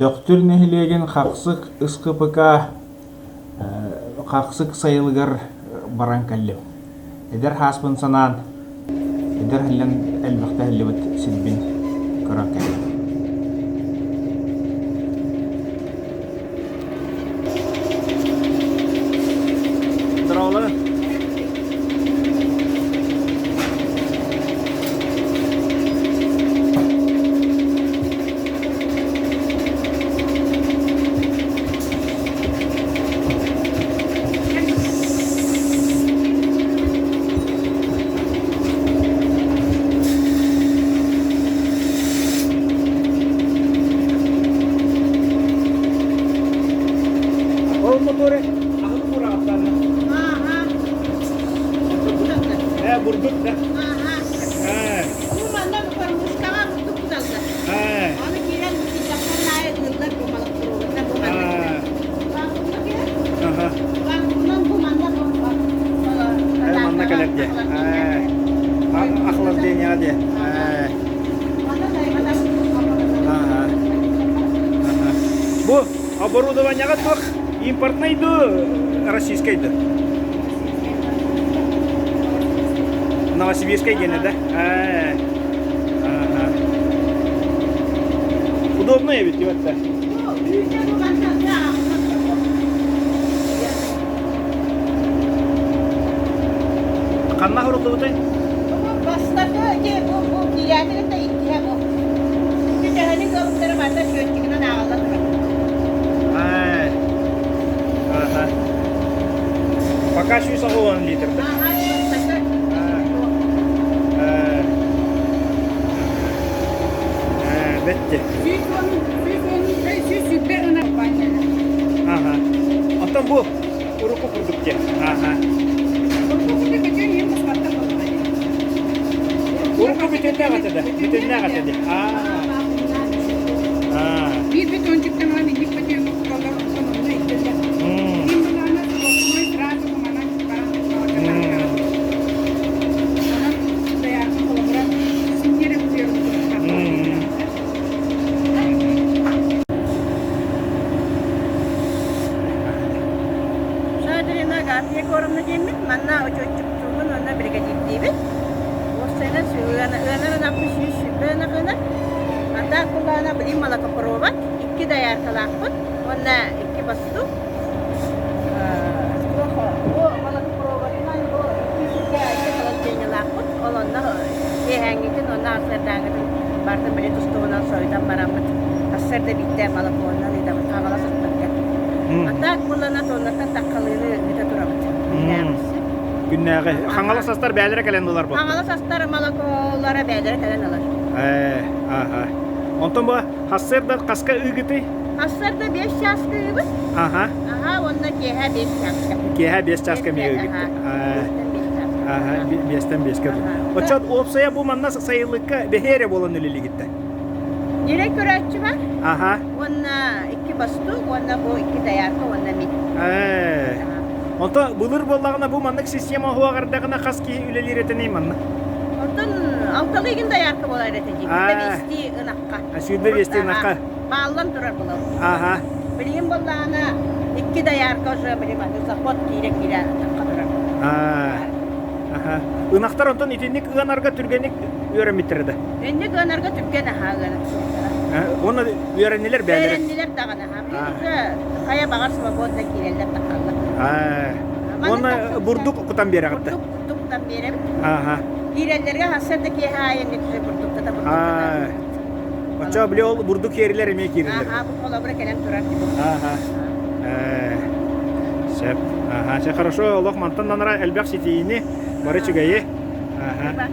Төхтүр нэһилиэгин Хахсык СКПК Хахсык сайылыгар баран кэллим. Эдэр хааспын санаан, эдэр иһиллэн элбэхтэ иһиллибит сирбин көрөн кэллим. Здравствуйте. Ол моторы аһылы бураҕаттаанна. Ээ, бурдук да. Ээ. Бу манна кормушкаҕа бурдук куталлар. Ээ. Аны киирэн киирдэхтэрин аайы ыыллар бу малопроводтар бу манна киирэр. Вакуумна киирэр. Аха. Вакуумнан бу манна бу Ээ, манна кэлэр диэ. Ээ. Охлаждение диэ. Ээ. Аха. Аха. Бу оборудованияҕа туох импортнай дуу, российскай дуу? Новосибирскай диэн да? Ээ. Аха. Удобно эбит диэбэттэр. Ханна хоруллубутай? Бастакы ити бу бу киирээти кытта иккиһэ бу. Ити төһөнү ыабыттара барыта счетчигынан ааҕылла турар. Ай. Ага. Пока 190 литр, да? Ага, бастакы Э, э, бетте. 110, 110, 120 ынах баняна. Ага. Оттон бу урукку курдук диэн. Ага. Урукку курдук бүтүн иһин быспаттар буоллаҕа дии. Урукку бүтүннээх этэ да. Бүтүннээх этэ дии. Аа. Аа. Биир бетончиктан ылан инник бетоҥҥа куталлар, оттон онно иттэллэр. М. Мин былаана сплошной сразу манан баран М. Онон доярка холобура синньэрэ кутуйар М. Шадрина Гафья Егоровна диэммит, манна учуотчуктуубун уонна бригадирдиибит. Уопсайынан ыанар ынахпыт 120 ынах ынах. Атаах кулаана билим молокопровод, икки дояркалаахпыт уонна икки бастук. Бу молокопроводынан бу икки сиргэ икки холодильникалаахпыт. Ол онно киэһээҥҥитин уонна сарсыардааҥҥытын барытын били тустугунан сойутан бараммыт сарсыарда биирдэ молоконан ыытабыт хаҥалас аттарга. А так буллана тоннаттан таххалыыны ыыта турабыт. Күннээҕи. Хаҥалас астар бээлэрэ кэлэн ылар буолла. Хаҥалас астар молоколара бээлэрэ кэлэн ылар. Ээ, аха. Онтон бу хассыарда хаска ыыгытый? Хассыарда 5 чааска ыыбыт. Аха. Аха, уонна киэһэ 5 чааска. Киэһэ 5 чааска эмиэ ыыгыт. Аха, биэстэн биэскэ. Оччот уопсайа бу манна сайылыкка бэһиэрэ буолан үлэлигиттэ. Ньирэй көрөөччү бар. Аха. Уонна икки бастук, уонна бу икки доярка, уонна мин. Ээ. Онто былыр буоллаҕына бу маннык система уһуоҕардаҕына хас киһи үлэлиир этиний манна? Онтон алталыы игин доярка буолар этэ дии. Аа. Биэстии ынахха. Сүүрбэ биэстии ынахха. Бааллан турар буолар. Аха. Билигин буоллаҕына икки доярка уже билим аны заход киирэ-киирэ ынахха турар. Аа. Аха. Ынахтар онтон итинник ыанарга түргэнник үөрэммиттэрэ да? Инник ыанарга түргэн аһаа ыанар. Уонна үөрэннилэр бээлэрэ? Үөрэннилэр даҕаны аһаа. Билигин уже хайа баҕар свободно киирэллэр тахаллар. Аа. Уонна бурдук кутан биэрэҕит да? Бурдук кутан биэрэбит. Аха. Киирэллэргэ сарсыарда киэһэ аайы бурдуктата бурдуктата. Оччо били ол бурдук киэрилэр эмиэ киирэллэр. Аха, бу холобура кэлэн турар. Аха. Э, сөп. Аха, чэ хорошо, олох мантан нанара элбэх ситиини, бары үчүгэйи. Аха.